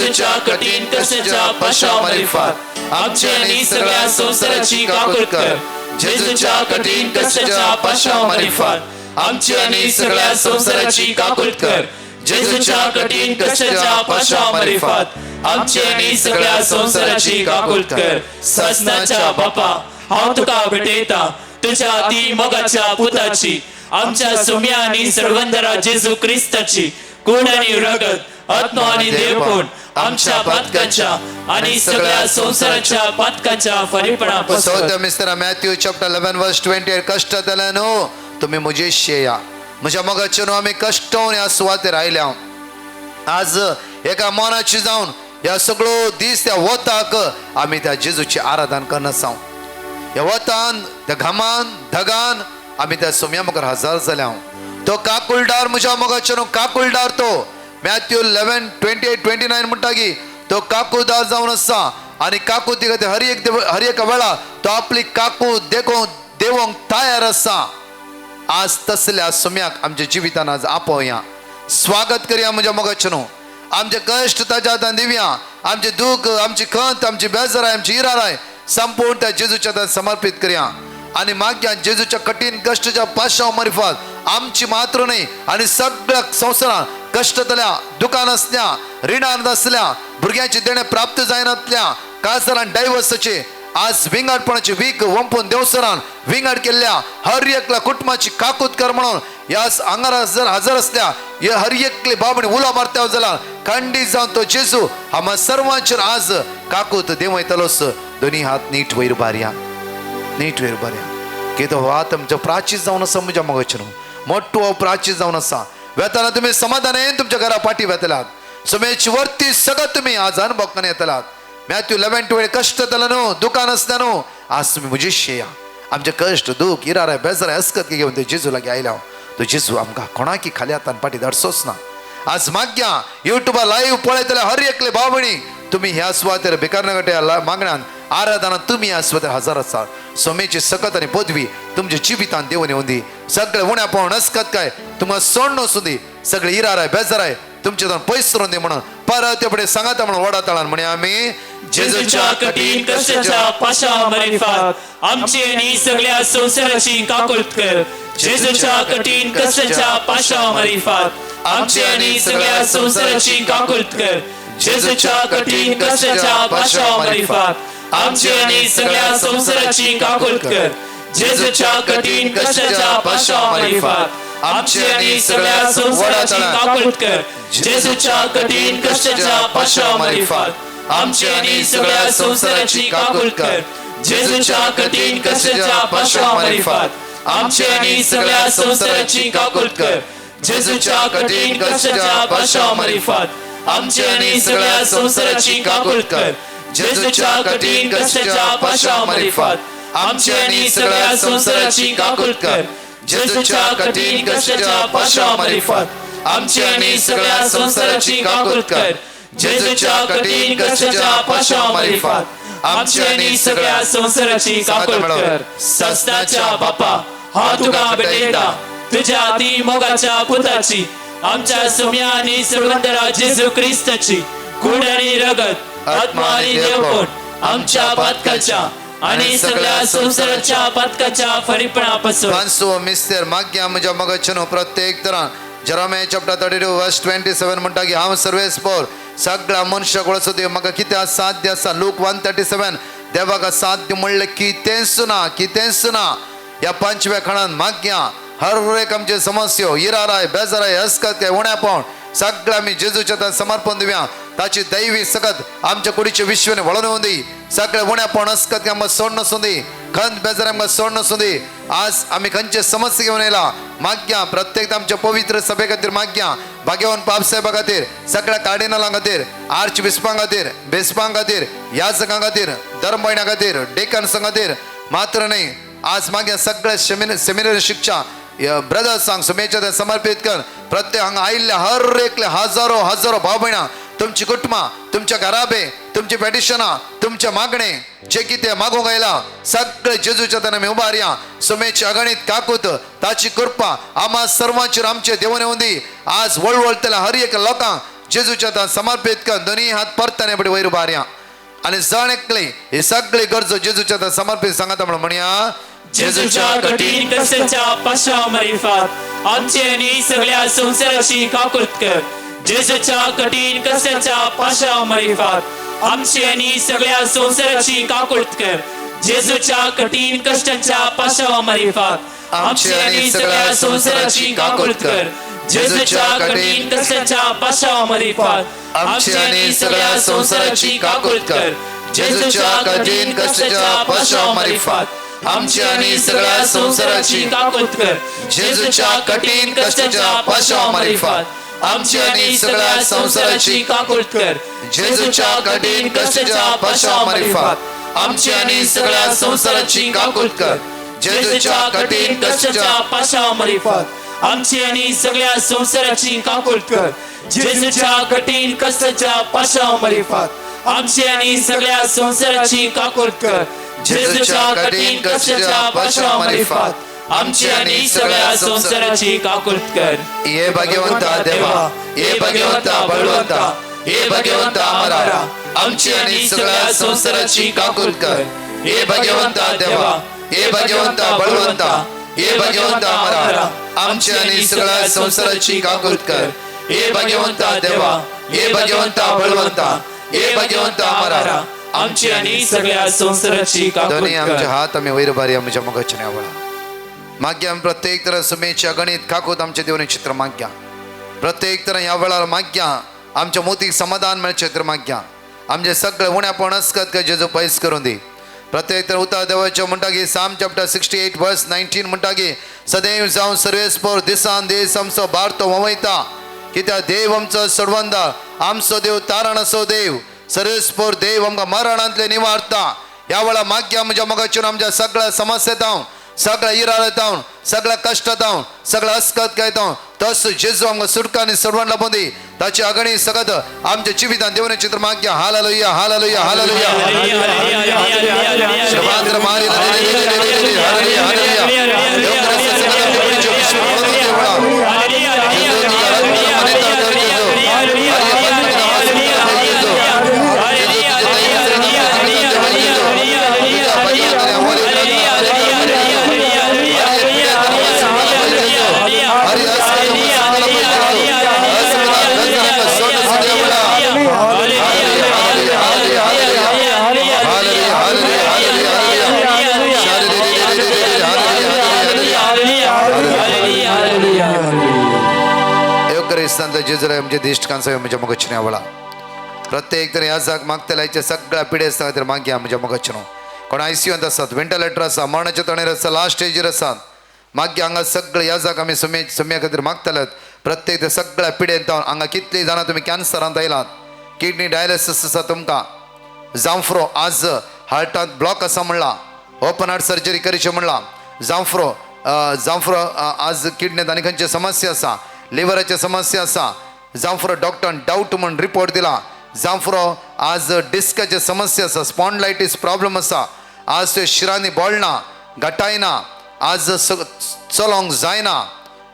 जेजूच्या कठीण कष्टाच्या पाशाव मारिफात आमची आनी सगळ्या संवसाराची काकूत कर. जेजूच्या कठीण कष्टाच्या पाशाव मारिफात आमची आनी सगळ्या संवसाराची काकूत कर. जेजूच्या कठीण कष्टाच्या पाशाव मारिफात आमची आनी सगळ्या संवसाराची काकूत कर. ससनाच्या बापा, हांव तुका भेटयता तुझ्या अति मोगाच्या पुताची, आमच्या सुम्या आणि सर्वंदरा जेजू क्रिस्ताची कूड आणि रगत, आत्मा आणि देवपण आमच्या पातकांच्या आणि सगळ्या संवसाराच्या पातकांच्या फरीपणापासून. चौथ्या मिस्तर, मॅथ्यू चॅप्टर 11 वर्स 28, कष्ट नो तुम्ही मुजेशी या. म्हज्या मोगाचे न्हू, आमी कश्ट ह्या सुवातेर आयल्या. आज एका मनाची जावन ह्या सगळो दीस त्या वताक आमी त्या जेजूची आराधन करना जावं. ह्या वतान, त्या घामान धगान आमी त्या सोम्या मुखार हजर जाल्या. तो काकुलदार, म्हज्या मोगाचे न्हू, काकुलदार तो. मॅथ्यू 11:28 29 म्हणटा की तो काकुदार जावन आसा आनी काकूती खातीर हर एक वेळा तो आपली काकू देखून देवोंक तयार आसा. आज तसल्या सुम्याक आमच्या जिवितान आज आपोवया, स्वागत करया. म्हज्या मोगाचे न्हू, आमचे कश्ट ताच्या हातान दिवया. आमचे दुःख, आमची खंत, आमची बेजाराय, आमची इराराय संपूर्ण त्या जेजूच्या हातान समर्पित करया आणि मागच्या जेजूच्या कठीण कष्टाच्या पाशाव मार्फत आमची मात्र न्हय आणि सगळ्या संवसारात कष्टातल्या, दुकान असल्या, रिणान असल्या, भुरग्यांची देणे प्राप्त जायनातल्या, काळसरान डायव्हर्साचे, आज विंगाडपणाची वीक वंपून देवसरान विंगाड केल्ल्या हर एकल्या कुटुंबाची काकूत कर म्हणून या आंगार जर हजर असल्या या हर एकले बाबणी उलो मारत्या जाल्यार खंडीत जावन तो जेजू आम्हा सर्वांचेर आज काकूत देंवयतलोच. दोन्ही हात नीट वयर बारया, नीट वयर बारया की तो हात तुमचो प्राचीर जावन आसा. म्हज्या मोगाचे न्हू, मोठो हो प्राचीर जावन आसा. वेताना तुमी समाधान तुमच्या घरा पाठी वेतलात. सुमेची वरती सगळं तुम्ही आज अनुभव येतलात. मॅथ्यू 11:12, कष्ट जातलं न्हू, दुकान आसता न्हू, आज तुम्ही म्हजी या. आमचे कश्ट, दुःख, इराराय, बेजाराय, अस्कत घेवन ते जेजू लागीं आयल्या. तो जेजू आमकां कोणाकी खाली हातान पाटी धाडचोच ना. आज माग्या युट्यूबार लाईव्ह पळयतले हर एकले भाव भयणी, तुम्ही ह्या सुवातेर भिकारनगट्या मागण्यान आराधना तुम्ही ह्या सुवातेर हजर आसा. सोमेची सकत आनी पदवी तुमच्या जिवितान देवून येवन दी. सगळे उण्या पावन अस्कत काय तुमकां सोडणो दी. सगळे इराराय, बेजाराय तुमचे पयस करून दी म्हणून परत ते फुडें सांगाता म्हणून वडा तळान म्हणे आमी. जेजूच्या कठीण कष्टाच्या पाशाव मारिफात आमची आनी सगळ्या संवसाराची काकूत कर. जेजूच्या कठीण कष्टाच्या पाशाव मारिफात आमची आनी सगळ्या संवसाराची काकूत कर. जेजूच्या कठीण कष्टाच्या पाशाव मारिफात आमची आनी सगळ्या संवसाराची काकूत कर. जेजूच्या कठीण कष्टाच्या पाशाव मारिफात आमची आनी सगळ्या संवसाराची काकूत कर. जेजूच्या कठीण कष्टाच्या पाशाव मारिफात आमची आनी सगळ्या संवसाराची काकूत कर. जेजूच्या कठीण कष्टाच्या पाशाव मारिफात आमची आनी सगळ्या संवसाराची काकूत कर. जेजूच्या कठीण कष्टाच्या पाशाव मारिफात आमची आनी सगळ्या संवसाराची काकूत कर. जेजूच्या कठीण कष्टाच्या पाशाव मारिफात आमची आनी सगळ्या संवसाराची काकूत कर. जेजूच्या कठीण कष्टाच्या पाशाव मारिफात आमची आनी सगळ्या संवसाराची काकूत कर. जेजूच्या कठीण कष्टाच्या पाशाव मारिफात आमची आनी सगळ्या संवसाराची काकूत कर. सस्नाच्या बापा, हांव तुका भेटयता तुझ्या अति मोगाच्या पुताची, आमच्या सुम्या आणि सर्वंतरा जेजू क्रिस्ताची कूड आणि रगत, आत्मा आणि देवपण आमच्या पातकाच्या आणि सगळ्या संसाराच्या पातकाच्या फरीपणापासून. पांचवो मिस्तर, माग्या म्हज्या मोगाचे न्हू, प्रत्येक तरान Jeremiah chapter 32 verse 27 म्हणटा की हांव सर्वेस्पोर सगळ्या मनशाक वळसो देव, म्हाका कितें साध्य आसा. लूक 1:37, देवाक साध्य म्हणलें कितेंच ना, कितेंच ना. ह्या पांचव्या खणान माग्या हर एक आमचे समस्यो, इराराय, बेजाराय, हसकत काय उण्यापण सगळं आमी जेजूच्या हातान समर्पण दिवया. ताची दैवी सकत आमच्या कुडीचे विश्वाने वळून येवन दी. सगळे उण्यापण, हसकत आमकां सोड नासूं दी. खंत, बेजार आमकां सोड नासूं दी. आज आमी खंयचे समस्या घेवन येयला, माग्या प्रत्येक आमच्या पवित्र सभे खातीर माग्या, भाग्यवान पापसाहेबा खातीर, सगळ्या कार्डिनलां खातीर, आर्च बिस्पां खातीर, बेस्पां खातीर, याजकां खातीर, धर्मभयणा खातीर, डेकन्सां खातीर. मात्र न्हय, आज मागे सगळे सेमिनरी शिक्षा ब्रदर्सांक सुमेच्या समर्पित कर. प्रत्येक हांगा आयिल्ल्या हर एकले हजारो हजारो भाव भयणां, तुमची कुटुंबां, तुमच्या घराबे, तुमची पेटिशनां, तुमचे मागणे जे कितें मागूंक आयला, सगळे जेजूच्या हातान आमी उबारया. सुमेची अगणीत काकूत, ताची कृपा आम्हा सर्वांचेर आमचे देवन येवन दी. आज वळवळतल्या हर एक लोकांक जेजूच्या हातान समर्पित कर. दोन्ही हात परताने पडी वयर उबारया आनी जण एकले ही सगळी गरजो जेजूच्या हातान समर्पित सांगता म्हणून म्हणया. जेजूच्या कठीण कष्टाच्या पाशा मारिफात आमची आनी सगळ्या संवसाराची काकूत कर. जेजूच्या कठीण कष्टाच्या पाशा मारिफात आमची आनी सगळ्या संवसाराची काकूत कर. जेजूच्या कठीण कष्टाच्या पाशा मारिफात आमची आनी सगळ्या संवसाराची काकूत कर. जेजूच्या कठीण कष्टाच्या पाशा मारिफात आमची आनी सगळ्या संवसाराची काकूत कर. जेजूच्या कठीण कष्टाच्या पाशा मारिफात आमची आनी सगळ्या संवसाराची काकूत कर. जेजूच्या कठीण कष्टाच्या पाशा मारिफात आमची आनी सगळ्या संवसाराची काकूत कर. जेजूच्या कठीण कष्टाच्या पाशा मारिफात आमची आनी सगळ्या संवसाराची काकूत कर. जेजूच्या कठीण कष्टाच्या पाशा मारिफात आमची आनी सगळ्या संवसाराची काकूत कर. जेजूच्या कठीण कष्टाच्या पाशा मारिफात आमची आनी सगळ्या संवसाराची काकूत कर. जेजूच्या कठीण कष्टाच्या पाशा मारिफात आमची आनी सगळ्या संवसाराची काकूत कर. ये भाग्यवंता देवा, ये भाग्यवंता बळवंता, ये भाग्यवंता अमरा, आमची आनी सगळ्या संवसाराची काकूत कर. ये भाग्यवंता देवा, ये भाग्यवंता बळवंता, ये भाग्यवंता अमरा, आमची आनी सगळ्या संवसाराची काकूत कर. ये भाग्यवंता देवा, ये भाग्यवंता बळवंता, ये भाग्यवंता अमरा, आमची आनी सगळ्या संवसाराची काकूत दोन्ही आमचे कर. हात आम्ही वयर भारी आमच्या मुखाच्या आवडा माग्या. आमी प्रत्येक तरा सुमेच्या गणित काकूत आमच्या देवनी चित्र माग्या. प्रत्येक तरा ह्या वेळार माग्या आमच्या मोतीक समाधान मेळचें तर माग्या. आमचे सगळे उण्यापण असकत काय जेजू पयस करून दी. प्रत्येक तर उतार देवाचें म्हणटा की साम चॅप्टर 68 वर्स 19 म्हणटा की सदैव जावन सर्वेस्पोर दिसान दीस आमचो भारतो वमयता, कित्याक देव आमचो सोडवंदार, आमचो देव तारण असो देव, सर्वेस्पोर देव आमकां मरणांतले निवारता. ह्या वेळार माग्या म्हज्या मोगाचेर आमच्या सगळ्या समस्या जावन, सगळ्या इराळ जावन, सगळ्या कश्ट जावन, सगळ्या अस्कत काय जावन तस जेजू आमकां सुटका आनी सोडवण लाबून दी. ताची अगणी सगत आमच्या जिवितान देवने चित्र माग्या. Hallelujah, hallelujah, hallelujah. शबांद्र मारी हालेलुया, हालेलुया. देव क्रिस्त सगत आमच्या कुडीचे विश्व म्हणून देवळा. जेजू तुझ्या रक्तानं मनेतार कर जेजू. हरे पवित्र नावाचं तुझं जेजू. जेजू तुझ्या दयेनं आमच्या सगळं देवळ जेजू. तुझ्या भजनाने आम्हाला जेजूला आमच्या दिश्टकांचा म्हज्या मोगाची आवडा. प्रत्येक तर ह्या जाग मागतल्याच्या सगळ्या पिडेस्तां खातीर मागया म्हज्या मोगाचे न्हू. कोण आयसीयूंत आसात, व्हेंटिलेटर आसा, मरणाच्या तणेर आसा, लास्ट स्टेजीर आसात, मागीर हांगा सगळे ह्या जाग आमी सुम्या खातीर मागतल्यात. प्रत्येक तर सगळ्या पिडेंत हांगा कितली जाणां तुमी कॅन्सरांत आयलात, किडनी डायलिसीस आसा तुमकां, जांफ्रो आज हार्टांत ब्लॉक आसा म्हणला, ओपन हार्ट सर्जरी करची म्हणला, जांफ्रो जांफ्रो आज किडनीत आनी खंयची समस्या आसा, लिव्हराची समस्या आसा, जांफ्रो डॉक्टरान डावट म्हूण रिपोर्ट दिला, जांफ्रो आज डिस्काची समस्या आसा, स्पॉन्डलायटीस प्रॉब्लम आसा, आज त्यो शिरांनी बोळना, घटायना, आज चलोंक जायना,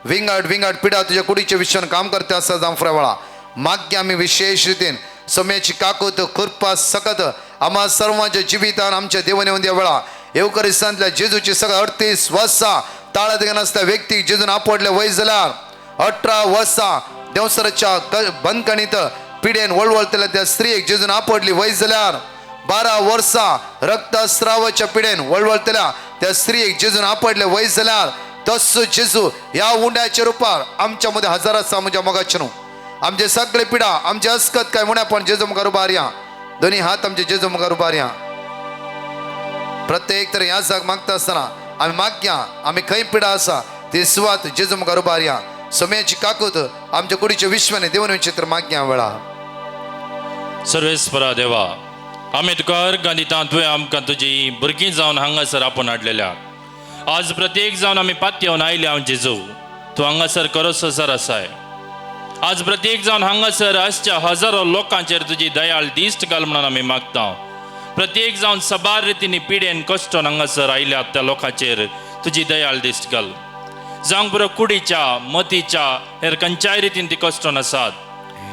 विंगड विंगड पिडा तुज्या कुडीच्या विशयान काम करता आसा जांफ्रा वेळा मागीर आमी विशेश रितीन सम्याची काकूत कृपा सकत आम्हा सर्वांच्या जिवितान आमच्या देवान येवन त्या वेळा येवकरिस्तांतल्या जेजूची सगळं 38 वर्सां ताळ्यात नासता व्यक्तीक जेजून आपडले वय जाल्यार 18 वर्सां देंवसराच्या बंदखणीत पिडेन वळवळतल्या त्या स्त्रियेक जेजून आपडली वय जाल्यार 12 वर्सां रक्तस्रावाच्या पिडेन वळवळतल्या त्या स्त्रियेक जेजून आपडले वय जाल्यार तसो जेजू ह्या उंड्याच्या रुपार आमच्या मध्ये हजारां आसा म्हज्या मोगाचे न्हू. आमचे सगळे पिडा आमचे अस्कत काय म्हण्या पण जेजू मुखार उबारया, दोन्ही हात आमचे जेजू मुखार उबारया. प्रत्येक तर ह्या जाग मागता आसतना आमी मागया आमी खंय पिडा आसा ती सुवात जेजू मुखार उबारया. सम्याची काकूत आमच्या कुडीच्या विश्वाने देवन चित्र मागया वेळा. सर्वेस्परा देवा, आमी तुका अर्गां दिता, तुवें आमकां तुजी भुरगीं जावन हांगासर आपोवन हाडलेल्या. आज प्रत्येक जावन आमी पातयेवन आयले हांव जेजू, तूं हांगासर खरोच सर आसाय. आज प्रत्येक जावन हांगासर आसच्या हजारो लोकांचेर तुजी दयाळ दिश्ट घाल म्हणून आमी मागता. प्रत्येक जावन सबार रितींनी पिडेन कश्टोन हांगासर आयल्यात त्या लोकांचेर तुजी दयाळ दिश्ट घाल. जावंक पुरो कुडीच्या मतीच्या हेर खंयच्याय रितीन ती कश्टोन आसात.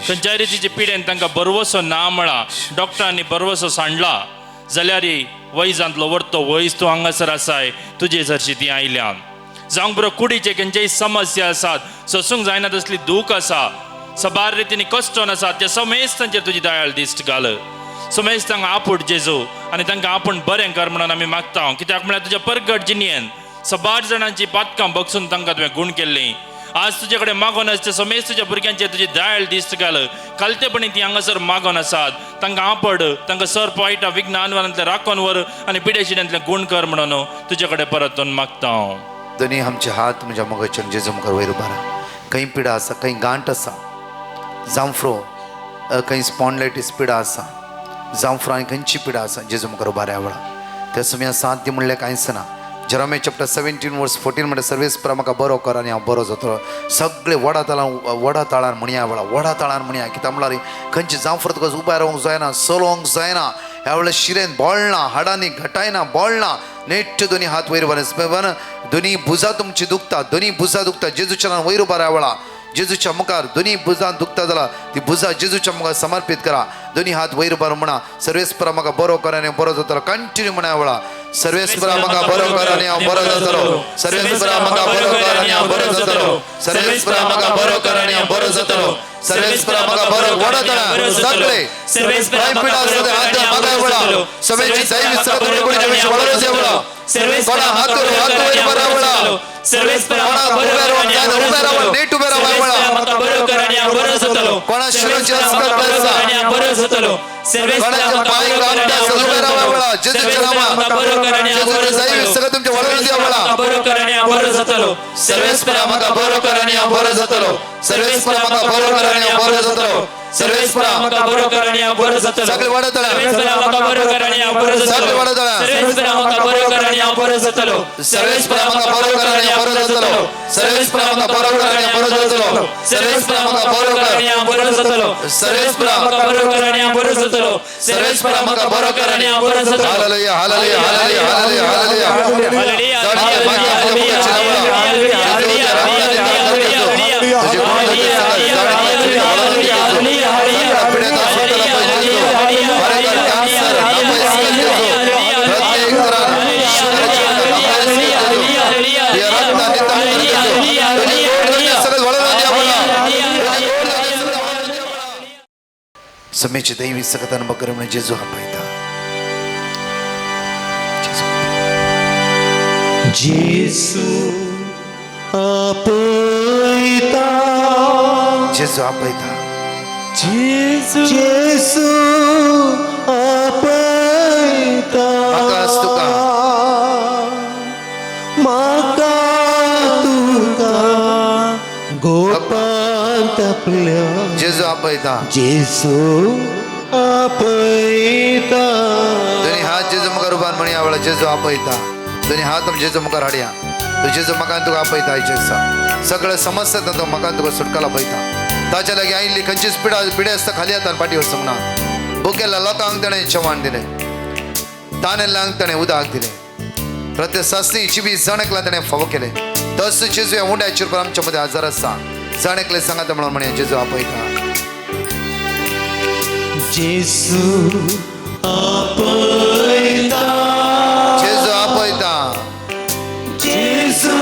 खंयच्याय रितीचे पिडेन तांकां बरवसो ना म्हळा, डॉक्टरांनी बरवसो सांडला जाल्यार वैजांतलो व्हरतो वैज तूं हांगासर आसाय, तुजे सरशी ती आयल्या. जावंक बरो कुडीचे खंयचेय समस्या आसात, सोसूंक जायना तसली दूख आसा, सबार रितीनी कश्टन आसा, त्या समेस्तांचेर तुजी दयाळ दिश्ट घाल. समेस्त तांकां आपूट जेजू आनी तांकां आपूण बरें कर म्हणून आमी मागता. कित्याक म्हळ्यार तुज्या परगट जिणयेन सबार जाणांची पातकां बगसून तांकां तुवें गूण केल्लीं. आज तुजे कडेन मागोन आसचे समेस्त तुज्या भुरग्यांचेर तुजी दयाळ दिश्ट घाल. खालतेपणी ती हांगासर मागोन आसात, तांकां आपड, तांकां सर्प वायटा विघ्नांतलें राखोन व्हर आनी पिडेशिड्यांतलें गूण कर म्हणून तुजे कडेन परतून मागता. दोनी आमचे हात म्हज्या मोगाचेर जेजू मुखार वयर उबारा. खंय पिडा आसा, खंय गांठ आसा, जांफ्रो, खंय स्पॉन्डलायटीस पिडा आसा, जांफ्रो आनी खंयची पिडा आसा, जेजू मुखार उबारा वेळा त्या समया साध्य म्हणल्यार कांयच ना. जेरोमे चॅप्टर 17 वर्स 14 म्हणल्यार सर्वेस्परा म्हाका बरो कर आनी हांव बरो जातलो. सगळे वडा ताळान वडा ताळान म्हणया वेळा, वडा ताळान म्हणया. कित्याक म्हणल्यार खंयची जांफ्रो तुका उबे रावंक जायना, चलोवंक जायना, ह्या वेळार शिरेन बोळना, हाडांनी घटायना, बोळना. नेट दोनी हात वयर उबार, दोनी भुजां तुमची दुखता, दोनी भुजां दुखता, जेजूच्या नांवान वयर उबार वेळा. जेजूच्या मुखार दोनी भुजां दुखता जाल्यार ती भुजां जेजूच्या मुखार समर्पीत करा. दोनी हात वयर उबार म्हणा, सर्वेस्परा म्हाका बरो कर आनी बरो जातलो. कंटिन्यू म्हणा वेळा, सर्वेस्परा म्हाका बरो कर आनी हांव बरो जातलो. सर्वेस्परा म्हाका बरो कर आनी हांव बरो जातलो. सर्वेस्परा म्हाका बरो कर आनी हांव बरो जातलो. सर्वेस्परा म्हाका बरो वडा तळा सगळे कांय पिडा आसा ते हात म्हाका वेळा सगळ्यांची दैवी सगळं तुमच्या विशीं वळोच वेळा. कोणा हात हात वयर बरा वेळा, कोणा उबे रावंक जायना, उबे रावन नीट उबे रावा वेळा. कोणा शिरोची अस्कत आसा, कोणाच्या पांय कामटे आसा, उबे रावा वेळा. जेजूच्या नांवान जेजूचे दैवी सगळं तुमच्या वळोच वेळा. सर्वेस्परा म्हाका बरो कर आनी हांव बरो जातलो. सर्वेस्परा म्हाका बरो कर आनी हांव बरो जातलो. सर्वेस्परा म्हाका बरो कर आनी हांव बरो जातलो. सगळे वडा तळा, सर्वेस्परा म्हाका बरो कर आनी हांव बरो जातलो. सगळे वडा तळा, सर्वेस्परा म्हाका बरो कर आनी हांव बरो जातलो. सर्वेस्परा म्हाका बरो कर आनी हांव बरो जातलो. सर्वेस्परा म्हाका बरो कर आनी हांव बरो जातलो. सर्वेस्परा म्हाका बरो कर आनी हांव बरो जातलो. सर्वेस्परा म्हाका बरो कर आनी हांव बरो जातलो. सर्वेस्परा म्हाका बरो कर आनी हांव बरो जातलो. Hallelujah, hallelujah, hallelujah, hallelujah, hallelujah. समेची दैवी सकतान बकर म्हणजे जेजू आपयता. जेजू आपयता, जेजू आपयता, जेजू आपयता. म्हाका तुका, म्हाका तुका गोपांत आपल्या जेजू आपयता, जेजू आपयता. दोनी हात जेजू मुखार उबार म्हणया वेळा जेजू आपयता. दोनी हात जेजू मुखार हाडया. तो जेजू म्हाका तुका आपयता. आयचे दिसा सगळें समस्या तो म्हाका तुका सुटकाला आपयता. ताच्या लागीं आयिल्ली खंयचीच पिडा पिडे आसता खाली हातान फाटी वचूंक ना. भुकेल्ल्या लोकांक ताणें जेवण दिलें, तानेल्ल्यांक ताणें उदक दिलें, प्रत्येक सासणी जिवी जण एकला ताणें फावो केलें. तस जेजू ह्या उंड्याचेर पण आमच्या मदें हजर आसा. जण एकले सांगाता म्हणून म्हणया जेजू आपयता. जेजू आपयता, जेजू आपयता, जेजू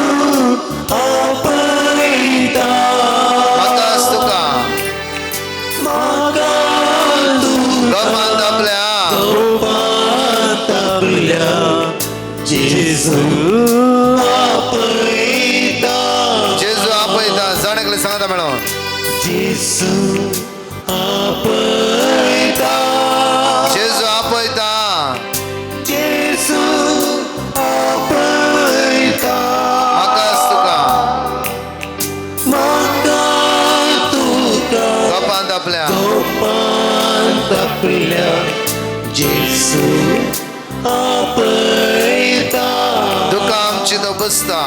आपयता. म्हाका तुका, म्हाका तुका गोपांत आपल्या, गोपांत आपल्या जेजू आपयता. जेजू आपयता. जण एकले सांगाता म्हणून जेजू आपयता, जेजू आपयता, जेजू आपयता. म्हाका तुका, म्हाका तुका गोपांत आपल्या, गोपांत आपल्या जेजू आपयता. दुकां आमची तो पुसता,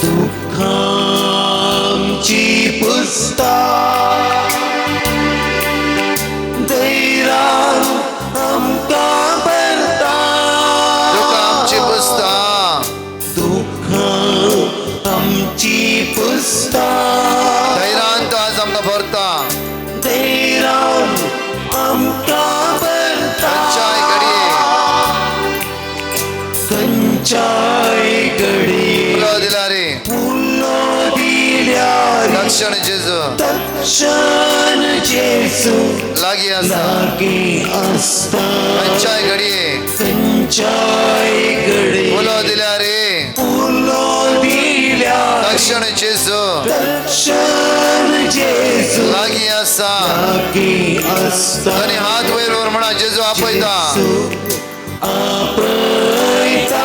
दुःखांची पुसता, धैर्यान आमकां भरता. दुकां आमची पुसता, दुःखां आमची पुसता, धैर्यान तो आज आमकां भरता. दक्षिण जेजू, दक्षिण जेजू लागीं आसा, लागीं आसता, खंयच्याय घडये खंयच्याय घडये उलो दिल्यार रे, उलो दिल्यार दक्षिण जेजू दक्षिण जेजू लागीं आसा। लागीं आसता। आनी हात वयर वर म्हणा, जेजू आपयता, जेजू आपयता,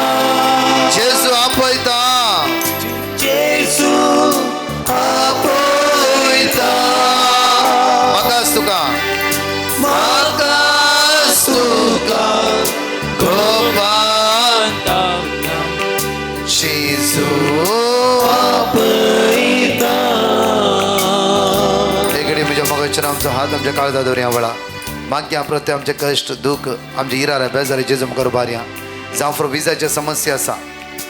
जेजू आपयता, जेजू आपयता। म्हाकाच तुका, म्हाकाच तुका गोपान जेजू आपयता। एकडे म्हज्या मोगाचेर आमचो हात आमच्या काळजा दवरया वेळा मागीर प्रत्येक आमचे कश्ट दुःख आमचे इरारे बेजारी जेजू मुखार उबारया। जावं फॉर विजाचे समस्या आसा,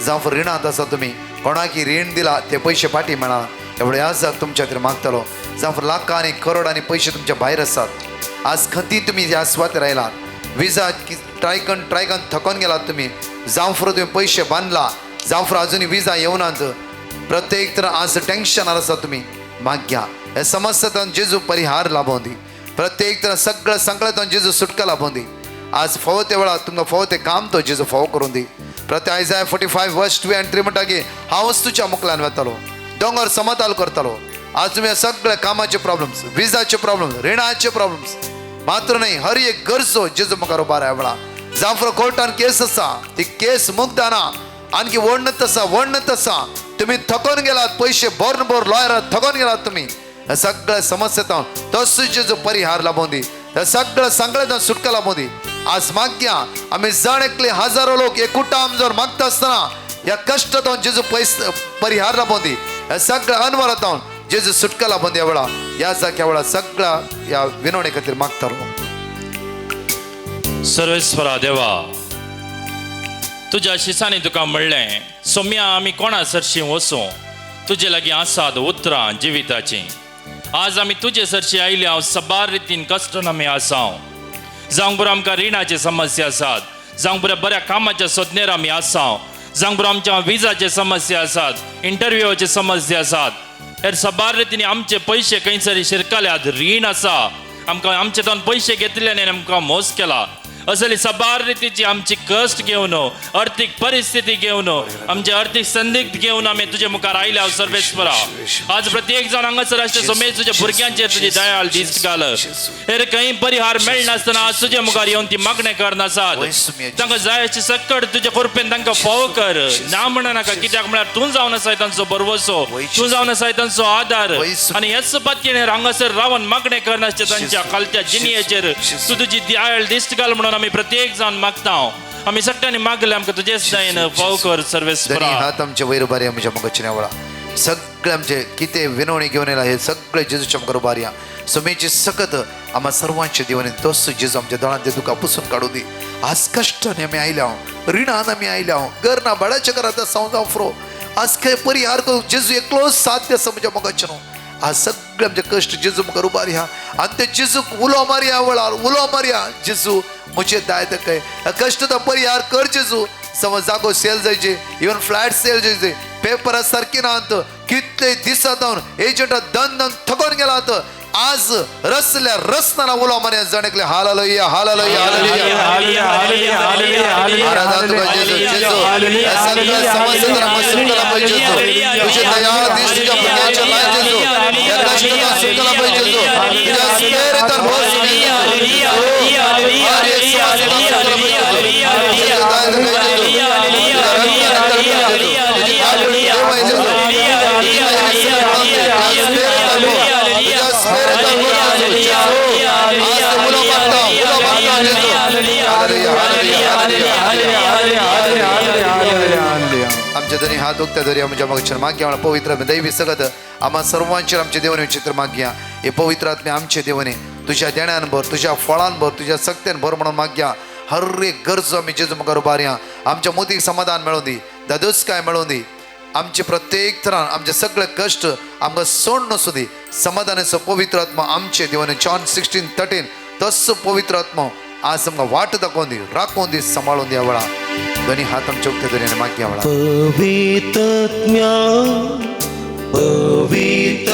जावं फॉर रिणांत आसा, तुमी कोणाकी रीण दिला ते पयशे फाटी मेळना एवढे आज तुमच्या खातीर मागतलो। जावं फॉर लाखांनी करोडांनी पयशे तुमच्या भायर आसात, आज खंती तुमी ह्या सुवातेर आयलात, विजा ट्रायकन ट्रायकन थकोन गेलात तुमी, जावं फॉर तुमी पयशे बांदला, जावं फॉर अजुनूय विजा येवनात, प्रत्येक तर आज टेन्शनार आसा तुमी, मागया ह्या समस्यांतल्यान जेजू परिहार लाभोवं दी। प्रत्येक तर सगळ्या संकटांतल्यान जेजू सुटका लाभोवं दी। आज फावो ते वेळार तुमकां फावो ते काम तो जेजू फावो करून दी। प्रत्येक आयजाय 45 वर्स 2 and 3 म्हणटा की हांवच तुज्या मुखल्यान वतालो, दोंगर समताल करतालो। आज तुमी सगळे कामाचे प्रॉब्लम्स, विजाचे प्रॉब्लम्स, रिणाचे प्रॉब्लम्स मात्र न्हय, हर एक गरजो जेजू मुखार उबार वेळा। जावं कोर्टान केस आसा, ती केस मुगदाना आणखी वणत आसा, वणत आसा, तुमी थकोन गेलात, पयशे भरून भर लॉयरात थकोन गेलात तुमी, ह्या सगळ्या समस्यांतल्यान तसो जेजू परिहार लाभोवं दी, ह्या सगळ्या संकटांतल्यान सुटका लाभोवं दी। आज मागया आमी जण एकले हजारो लोक एकूटाम जर मागता आसतना ह्या कश्टांतल्यान जेजू पयस परिहार लाभोवं दी, ह्या सगळ्या अनवरांतल्यान जेजू सुटका लाभोवं दी। ह्या वेळा ह्या जाग्या वेळा सगळ्या ह्या विनवणे खातीर मागतालो। सर्वेस्वरा देवा, तुज्या शिसांनी तुका म्हणलें, सोम्या आमी कोणा सरशी वचूं, तुजे लागीं आसात उतरां जिविताचीं। आज आमी तुजे सरशी आयले हांव सबार रितीन कश्टान आमी आसाव, जावंक बरो आमकां रिणाची समस्या आसात, जावंक बऱ्या बऱ्या कामाच्या सोदनेर आमी आसाव, जावंक बरो आमच्या विजाचे समस्या आसात, इंटरव्यूचे समस्या आसात, हेर सबार रितीन आमचे पयशे खंयसरी शिरकल्यात, रीण आसा आमकां, आमचे तावन पयशे घेतले आनी आमकां मोस केला। असली सबार रितीची आमची कश्ट घेवन, अर्थीक परिस्थिती घेवन, आमची अर्थीक संदिग्ध घेवन आमी तुजे मुखार आयल्या सर्वेस्वरा। आज प्रत्येक जाण हांगासर आसचे सोमेज तुज्या भुरग्यांचेर तुजी दयाळ दिश्ट घाल, हेर खंय परिहार मेळनासतना आज तुजे मुखार येवन ती मागणें करनासात, तांकां जाय अशी सक्कड तुजे कृपेन तांकां फावो कर। ना म्हणनाका, कित्याक म्हळ्यार तूं जावन आसाय तांचो भरवसो, तूं जावन आसाय तांचो आदार, आनी हेच पातयेन हांगासर रावन मागणें करनासचे तांच्या खालत्या जिणयेचेर तूं तुजी दयाळ दिश्ट घाल म्हणून आमी प्रत्येक जाण मागता। आमी सगळ्यांनी मागले आमकां तुजेच जायन फाव कर सर्वेस्वरा। हात आमचे वयर उबारया म्हज्या मोगाच्या वेळा सगळे आमचे कितें विनवणी घेवन येयला हे सगळे जेजूच्या मुखार उबारया। सुमेची सकत आम्हा सर्वांचे देवाने तोच जेजू आमच्या दोळ्यांत ते दुकां पुसून काडूं दी। आज कश्टान आमी आयल्या, रिणान आमी आयल्या, घर ना भाड्याच्या घरांत आसा जावं फ्रो, आज खंय परिहार करूंक जेजू एकलोच साध्य आसा म्हज्या मोगाचें न्हू। आज सगळे आमचे कश्ट जेजू मुखार उबारया आनी ते जेजूक उलो मारया, वेळार उलो मारया, जेजू म्हजे दाय तकय कश्ट तो परिहार कर जेजू। समज जागो सेल जायचे, इवन फ्लॅट सेल जायचे, पेपरा सारकी ना, कितले दिसात एजंटा दन दन थकोन गेलात, आज रसल्या रसना उलो मारया जण एकले हालेलुया हालेलुया हालेलुया। आराधना तुका जेजू, जेजू ह्या सगळ्या समस्यांतल्यान आमकां सुटका लाभय जेजू, तुजे दयाळ दीस तुज्या भुरग्यांचेर लाय जेजू, ह्या कश्टांतल्यान सुटका लाभय जेजू, तुज्या स्पिरिटान भर जेजू, हर एक समस्यांतल्यान सुटका लाभय जेजू, तुज्या दया तकय जेजू, तुज्या रक्तान अंतर कर जेजू, तुजी काकूट देवय जेजू, तुज्या स्पिरिटान भर, तुज्या स्पिरिटान भर जेजू, आज उलो मारता, उलो मारता जेजू। Hallelujah hallelujah hallelujah. आमचे दोन्ही हात उक्ते दवरया म्हज्या मोगाचेर मागया पवित्र दैवी सगत आम्हा सर्वांचेर आमचे देवने चित्र मागया। हे पवित्र आत्मे आमचे देवने तुझ्या देण्यान भर, तुझ्या फळान भर, तुझ्या सक्तेन भर म्हणून मागया। हर एक गरजो आमी जेजू मुखार उबारया, आमच्या मोतीक समाधान मेळूं दी, दादोसकाय मेळूं दी, आमचे प्रत्येक तरान आमचे सगळे कश्ट आमकां सोड नसूं दी। समाधानाचो पवित्र आत्मा आमचे देवने जॉन 16:13 तसो पवित्र आत्मा आज आमकां वाट दाखोवन दी, राखोवन दी, सांबाळून दी. वेळा दोन्ही हात आमचे उक्ते दवरया आनी मागया वेळा. पवित्र पवित्र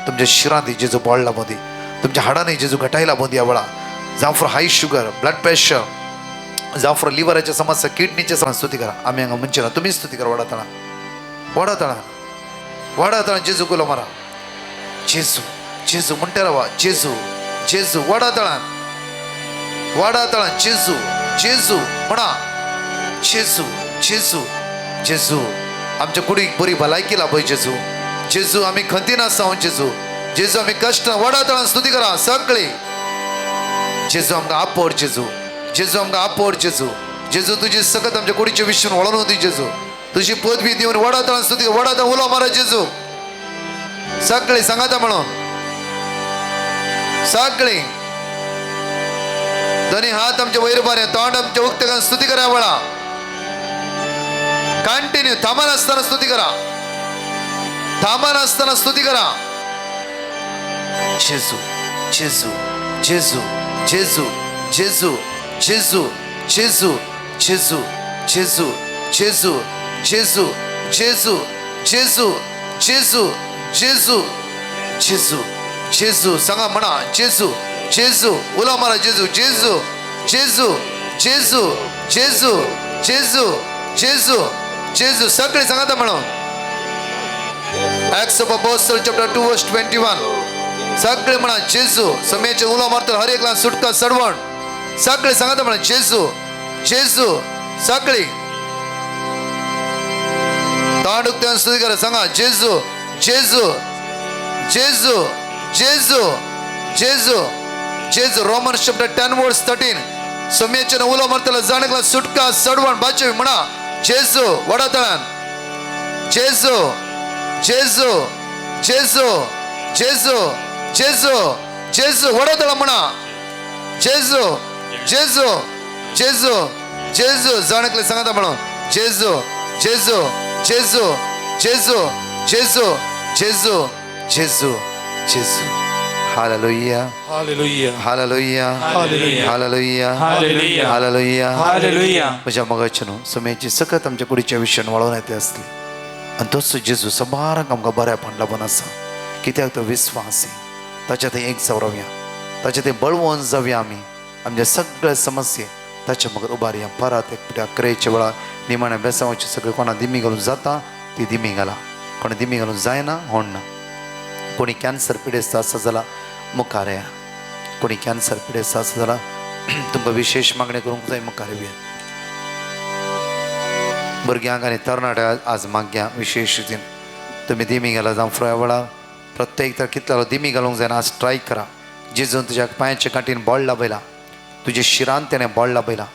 तुमच्या शिरांत जेजू बळ लाबूं दी, तुमच्या हाडांनी जेजू घटाय लाबूं दी ह्या वेळा. जावं for high sugar, blood pressure, जावं फॉर लिव्हराच्या समस्या, किडनीच्या समस्या, स्तुती करा. आमी हांगा म्हणचे ना, तुमी स्तुती करा. व्हडा तळान, व्हडा तळान, व्हडा तळान जेजू उलो मारा. जेजू जेजू म्हणटा रावा, जेजू जेजू, व्हडा तळान, व्हडा तळान जेजू जेजू म्हणा. जेजू जेजू जेजू, आमच्या कुडीक बरी भलायकी लाभय जेजू. जेजू आमी खंती नासता जेजू. जेजू आमी कश्ट, व्हडा तळान स्तुती करा सगळी. जेजू आमकां आपोड जेजू, जेजू आमकां आपोड जेजू. जेजू तुजी सकत आमच्या कुडीचे विश्वन वळोवन दी जेजू. तुजी पदवी दिवन व्हडा तळान स्तुती, व्हडा तळान उलो मारा जेजू. सगळी सांगाता म्हणून सगळी दोन्ही हात आमच्या वयर बरे, तोंड आमच्या उक्ते करून स्तुती करा वेळा. कंटिन्यू थांबा नासतना स्तुती करा, थांबा नासतना स्तुती करा. जेजू जेजू जेजू जेजू जेजू जेजू जेजू जेजू जेजू जेजू जेजू जेजू जेजू जेजू जेजू जेजू जेजू. सांगा म्हणा जेजू जेजू, उलो मारा जेजू जेजू जेजू जेजू जेजू जेजू जेजू जेजू. सगळे सांगाता म्हणून. Acts of Apostle chapter 2 verse 21. सगळे म्हणा जेजू. समयाचे उलो मारतात हर एकला सुटका सडवण. सगळे सांगाता म्हणा जेजू जेजू. सगळी तोंड उक्तें स्तुती करा. सांगा जेजू जेजू जेजू जेजू जेजू जेजू. Roman chapter 10 verse 13. समयाचे उलो मारतला जाण एकला सुटका सडवण बाचवी म्हणा जेजू. वडा तळान जेजू जेजू जेजू जेजू जेजू जेजू. वडा तळा म्हणा जेजू जेजू जेजू जेजू. जाण एकले सांगता म्हणून जेजू जेजू जेजू जेजू जेजू जेजू जेजू जेजू. Hallelujah hallelujah hallelujah hallelujah hallelujah hallelujah hallelujah hallelujah. म्हज्या मोगाचे न्हू, समयाची सकत आमच्या कुडीच्या विशयान वळोवन येते आसली आनी तोच जेजू सबारांक आमकां बऱ्यापण लागून आसा. कित्याक तो विस्वासी, ताच्या थंय एक जावया, ताच्या थंय बळवंत जावया. आमी आमच्या सगळ्या समस्ये ताच्या मगर उबारया. परत एक पिठ्या क्रेच्या वेळार निमाण्या बेसांवाचे सगळे कोणा दिमी घालून जाता ती दिमी घाला, कोणा दिमी घालून जायना होणना. कोणी कॅन्सर पिडेस्त आसा जाल्यार मुखार या, कोणी कॅन्सर पिडेस्त आसा जाल्यार तुमकां विशेश मागणी करूंक जाय मुखार येवया. भुरग्यांक आनी तरणाट्यांक आज मागया विशेश रितीन तुमी दिमी घाला जावं फ्रोया वेळार प्रत्येक तर कितलो दिमी घालूंक जायना आज ट्राय करा. जेजून तुज्या पांयाच्या गांठीन बळ लाबयला, तुज्या शिरान तेणें बळ लाबयला.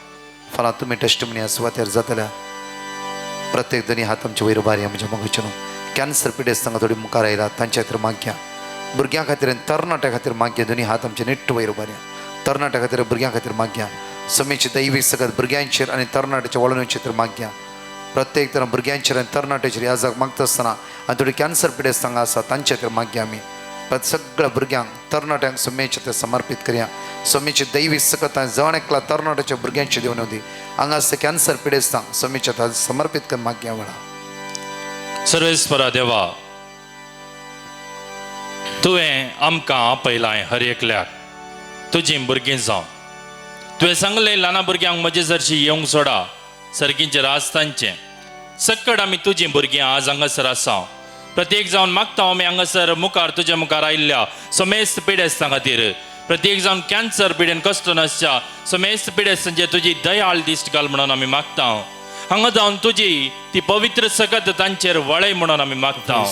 फाल्यां तुमी टेस्टमनी ह्या सुवातेर जातल्या. प्रत्येक दोनी हात आमचे वयर उबारया. म्हज्या मोगाचे न्हू, कॅन्सर पिडेस्तांक थोडी मुखार आयला तांच्या खातीर मागया. भुरग्यां खातीर आनी तरणाट्या खातीर मागया. दोनी हात आमचे निट्ट वयर उबारया. तरणाट्या खातीर भुरग्यां खातीर मागया. समेची दैवीक सकत भुरग्यांचेर आनी तरणाट्याच्या वळणेचेर मागया. प्रत्येक तरा भुरग्यांचेर आनी तरणाट्याचेर ह्या जाग मागता आसतना आनी थोडी कॅन्सर पिडेस्तांक आसा तांच्या खातीर मागया. आमी सगळ्या भुरग्यांक तरणाट्यांक समेचे ते समर्पीत करया. समेची दैवीक सकत जण एकला तरणाट्याच्या भुरग्यांचे दिवन दी. हांगा आसता कॅन्सर पिडेस्तांक समेच्या समर्पीत कर मागया वेळा. सर्वेस्परा देवा, तुवें आमकां आपयलां हर एकल्याक तुजीं भुरगीं जावन. तुवें सांगलें ल्हाना भुरग्यांक म्हजे सरशी येवंक सोडा, सर्गींचे राज तांचें. सक्कड आमी तुजीं भुरगीं आज हांगासर आसा. प्रत्येक जावन मागता आमी हांगासर मुखार तुज्या मुखार आयिल्ल्या समेस्त पिडेस्तां खातीर, प्रत्येक जावन कॅन्सर पिडेन कश्ट नासच्या समेस्त पिडेस्तांचेर तुजी दयाळ दिश्ट घाल म्हणून आमी मागता. हांगा जावन तुजी ती पवित्र सकत तांचेर वळय म्हणून आमी मागता.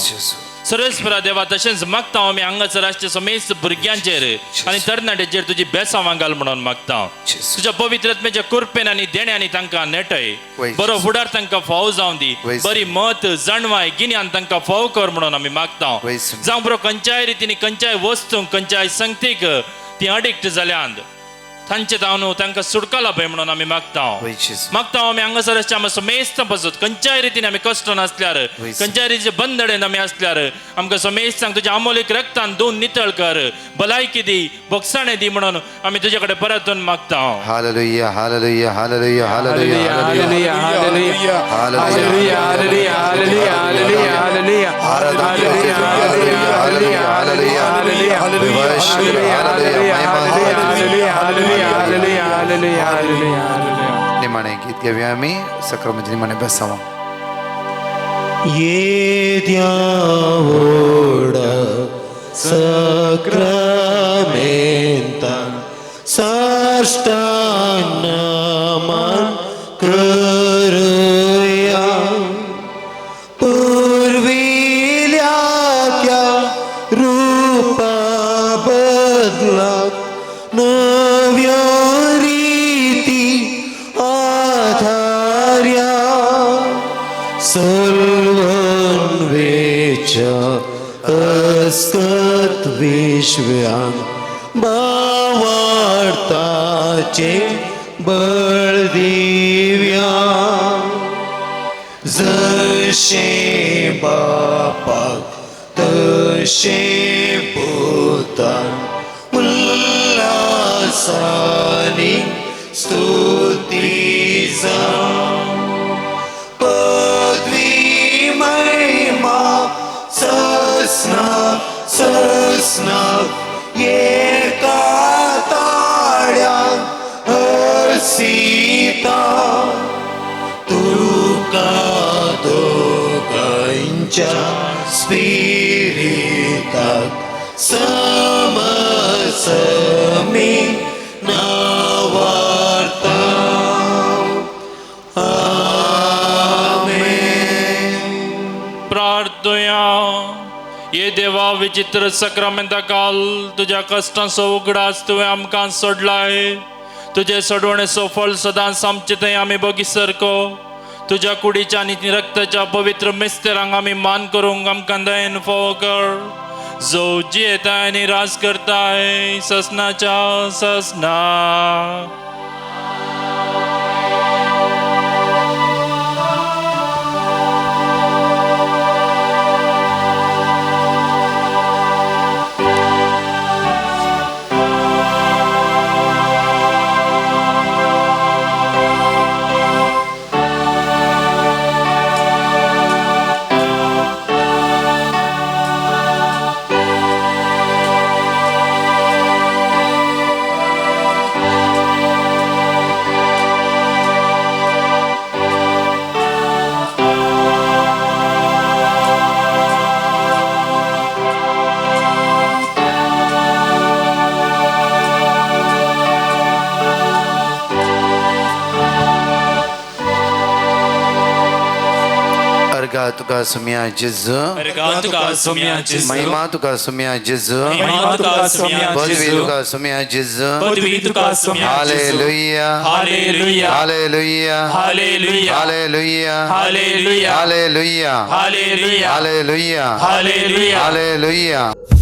सर्वेस्परा देवा, तशेंच मागता आमी हांगासर आसच्या समेस्त भुरग्यांचेर आनी तरणाट्यांचेर तुजी बेसांवां घाल म्हणून मागता. तुज्या पवित्र आत्म्याच्या कृपेन आनी देण्यांनी तांकां नेटय, बरो फुडार तांकां फाव जावं दी, बरी मत जाणवाय गिन्यान तांकां फाव कर म्हणून आमी मागता. जावं बरो खंयच्याय रितीन खंयच्याय वस्तूंक खंयच्याय संगतीक ती अडिक्ट जाल्यान तांचे धांवन तांकां सुटका लाभय म्हणून आमी मागता. मागता आमी हांगासर आसच्या आमी समेस्त पासत खंयच्याय रितीन आमी कश्ट नासल्यार, खंयच्याय रितीचे बंदडेन आमी आसल्यार आमकां समेस्तांक तुज्या अमोलीक रक्तान दोन नितळ कर, भलायकी दी, बगसाणें दी म्हणून आमी तुजे कडेन परतून मागता. Hallelujah hallelujah hallelujah hallelujah hallelujah hallelujah hallelujah hallelujah hallelujah hallelujah hallelujah hallelujah Hallelujah, hallelujah, hallelujah, hallelujah, hallelujah, hallelujah. निमाणे गीत घेवया आमी सक्रमेंत निमाणे बेसांव. येद्या व्हडा सक्रामेंतान साष्टांग नमन करुया. पुर्विल्या त्या रूपा बदलाक नव्या रिती आधार्या सलवन वेच्या अस्कत विश्व्यांक बावार्ताचे बळ दिव्या. जशें बापाक तशें पुतान उल्हासानी स्तुती जावं. पदवी महिमा ससना ससना एका ताळ्यान हर्षिता. तुका दोगांच्या स्पिरिताक समसमी नावार्ता. आमेन. प्रार्थया. ये देवा विचित्र सक्रामेंता काल तुज्या कश्टांचो उगडास तुवें आमकां सोडलाय. तुजे सोडवणेचो फळ सदांच आमचे थंय आमी बगी सरको. तुज्या कुडीच्या आनी रक्ताच्या पवित्र मिस्तेरांक आमी मान करूंक आमकां दयेन फावो कर. जो जियेताय आनी राज करताय ससनाच्या ससना. तुका सुम्या जेजू, अर्घा तुका सुम्या जेजू, महिमा तुका सुम्या जेजू, महिमा तुका सुम्या पदवी जेजू, तुका सुम्या जेजू. पदवी तुका सुम्या जेजू. Hallelujah, hallelujah, hallelujah, hallelujah, hallelujah, hallelujah, hallelujah, hallelujah, hallelujah, hallelujah. Hallelujah.